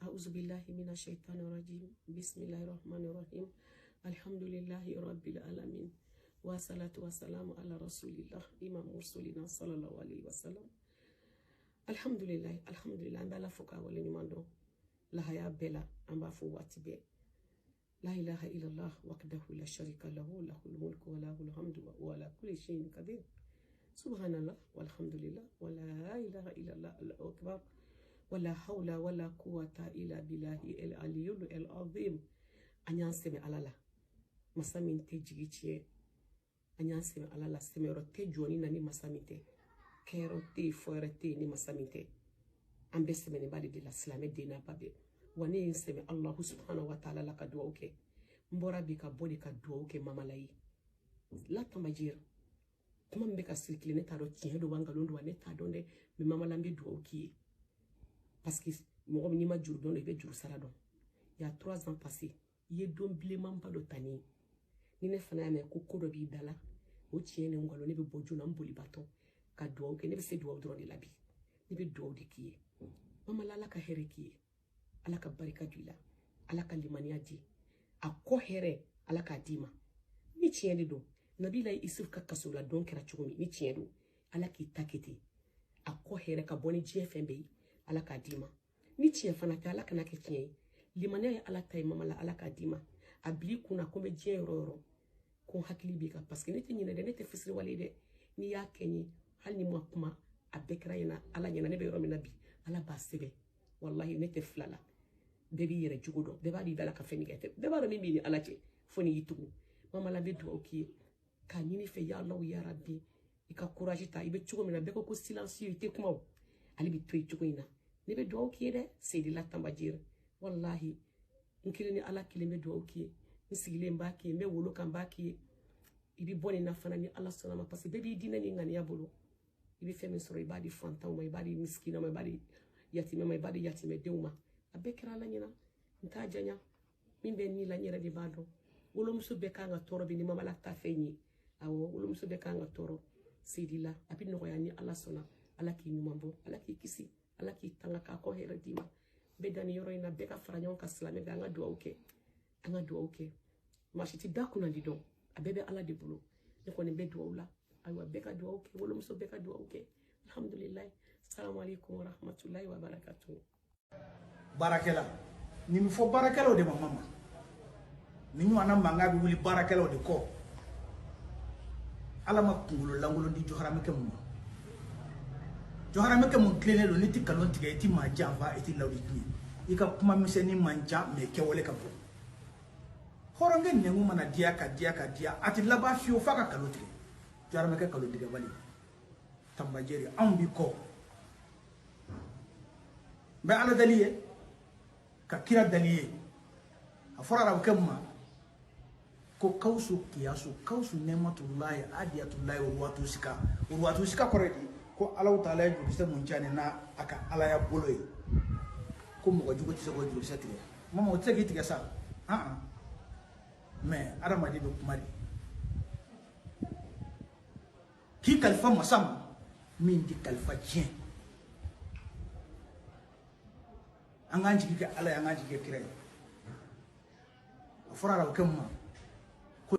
Auzubillahi mina shaitani rajim. Bismillahirrahmanirrahim. Alhamdulillahi rabbil alamin. Wa salatu wa salamu ala rasulillah imam mursalina sallallahu alaihi wasallam. Alhamdulillah, alhamdulillah, an bɛ Ala fo k'a waleɲuman dɔn lahaya bɛɛ la, an b'a fo waati bɛɛ. La ilaha illallah wahdahu la sharika lahu, lahul mulku wa lahul hamdu wa huwa ala kulli shay'in qadir. Subhanallah walhamdulillah wa la ilaha illallah, Allahu akbar, wa la hawla wa la quwwata illa billahi el aliyyul el azim. An y'an sɛmɛ Ala la, masa min tɛ jigi tiɲɛ. An y'an sɛmɛ Ala la, sɛmɛyɔrɔ tɛ jɔni na ni masa min tɛ, kɛyɔrɔ tɛ yen, fɔyɔrɔ tɛ yen ni masa min tɛ. An bɛɛ sɛmɛnen b'ale de la, silamɛ den n'a ba bɛɛ. Wa ne ye n sɛmɛ Allahu subhanahu wa ta'ala la ka duwawu kɛ. N bɔra bi ka bɔ de ka duwawu kɛ Mamala ye. La Tambajɛri, kuma min bɛ ka circuler, ne t'a dɔn tiɲɛ don wa nkalon don wa, ne t'a dɔn dɛ. Mais Mamala, n bɛ duwawu k'i ye, parce que mɔgɔ min n'i ma juru dɔn, i bɛ juru sara dɔn. Il y a 3 ans passés, i ye don bilenmanba dɔ ta ne ye. Ni ne fana y'a mɛn ko ko dɔ b'i da la, o tiɲɛ ni nkalon, ne bɛ bɔ joona, n bolibatɔ ka duwawu kɛ. Ne bɛ se duwawu dɔrɔn de la bi, ne bɛ duwawu de k'i ye. Mamala, Ala ka hɛrɛ k'i ye, Ala ka barika don i la, Ala ka limaniya di a kɔ hɛrɛ, Ala k'a d'i ma. Ni tiɲɛ de don, Nabila Isuf ka kasola don kɛra cogo min, ni tiɲɛ don, Ala k'i ta kɛ ten, a kɔ hɛrɛ ka bɔ ni diɲɛ fɛn bɛɛ ye, Ala k'a d'i ma. Ni tiɲɛ fana tɛ, Ala kana kɛ tiɲɛ ye. Limaniya ye Ala ta ye, Mamala, Ala k'a d'i ma. A bil'i kunna ko n bɛ diɲɛ yɔrɔ o yɔrɔ, ko n hakili b'i kan, parce que ne tɛ ɲinɛ dɛ, ne tɛ fisiriwale dɛ. N'i y'a kɛ n ye, hali ni ma kuma, a bɛɛ kɛra ɲɛna, Ala ɲɛna. Ne bɛ yɔrɔ min na bi, Ala b'a sɛbɛn. Wallahi, ne tɛ fila la. Bɛɛ b'i yɛrɛ jogo dɔn, bɛɛ b'a dɔn i bɛ Ala ka fɛn min kɛ, bɛɛ b'a dɔn min b'i ni Ala cɛ, fo n'i y'i tugu. Mamala, n bɛ dugawu k'i ye k'a ɲini fɛ, ya Alahu ya Rabi, i ka courage ta. I bɛ cogo min na, bɛɛ ko ko silencieux, i tɛ kuma o, ale bɛ to yen cogo in na. Ne bɛ dugawu k'i ye dɛ, Seyidila Tambajɛri. Wallahi, n kelen ni Ala kelen bɛ dugawu k'i ye. N sigilen b'a k'i ye, n bɛ wolo kan b'a k'i ye. I bɛ bɔ nin na fana ni Ala sɔnna ma, parce que bɛɛ b'i diinɛ ni ŋaniya bolo. I bɛ fɛn min sɔrɔ, i b'a di fantanw ma, i b'a di misikinaw ma, i b'a di yatimɛ ma, i b'a di yatimɛdenw ma. A bɛɛ kɛra Ala ɲɛna. N t'a janya, min bɛ ni la, n yɛrɛ de b'a dɔn. Wolomuso bɛɛ kan ka tɔɔrɔ bi ni Mamala ta fɛn ye. Awɔ, wolomuso bɛɛ kan ka tɔɔrɔ Seyidila. A bɛ nɔgɔya ni Ala sɔnna. Ala k'i ɲuman bɔ, Ala k'i kisi, Ala k'i tanga, k'a kɔ hɛrɛ d'i ma. N bɛ dan nin yɔrɔ in na. Bɛɛ ka fara ɲɔgɔn kan, silamɛ bɛɛ, an ka duwawu kɛ, an ka duwawu kɛ. Maa si tɛ da kunna di dɔn, a bɛɛ bɛ Ala de bolo. Ne kɔni bɛ duwawu la. Ayiwa, bɛɛ ka duwawu kɛ, wolomuso bɛɛ ka duwawu kɛ. Alhamdulilayi. Salamu alaikum wa rahmatulahi wa barakatuhu. Baarakɛla nin bɛ fɔ baarakɛlaw de ma, mama ni ɲɔgɔnna mankan bɛ wuli baarakɛlaw de kɔ. Ala ma kunkolo lankolon di jɔharamɛkɛ mun ma, jɔharamɛkɛ mun tilennen don, n'i ti nkalon tigɛ, i ti maa janfa, i ti lawuli tiɲɛ, i ka kuma misɛnnin man ca, mɛ kɛwale ka bon. Hɔrɔnkɛ nɛnkun mana diya ka diya ka diya, a ti laban fiyewu f'a ka nkalon tigɛ. Jɔharamɛkɛ nkalon tigɛbali Tambajɛri, anw b'i kɔ. N bɛ Ala dali ye ka kira dali ye. A fɔra arabukɛ mun ma ko kawusu kiyasu kawusu nɛmatulayi adiyatulayi ruwatu sika. Ruwatu sika kɔrɔ ye di? Ko Alahu taala ye jurukisɛ mun ca nin na a ka alaya bolo ye, ko mɔgɔ jugu tɛ se k'o jurukisɛ tigɛ. Mama, o tɛ se k'i tigɛ sa, an mɛ adamaden bɛ kuma de k'i kalifa masa ma min tɛ kalifa tiɲɛ. An k'an jigi kɛ Ala ye, an k'an jigi kɛ kira ye. A fɔra arabukɛ mun ma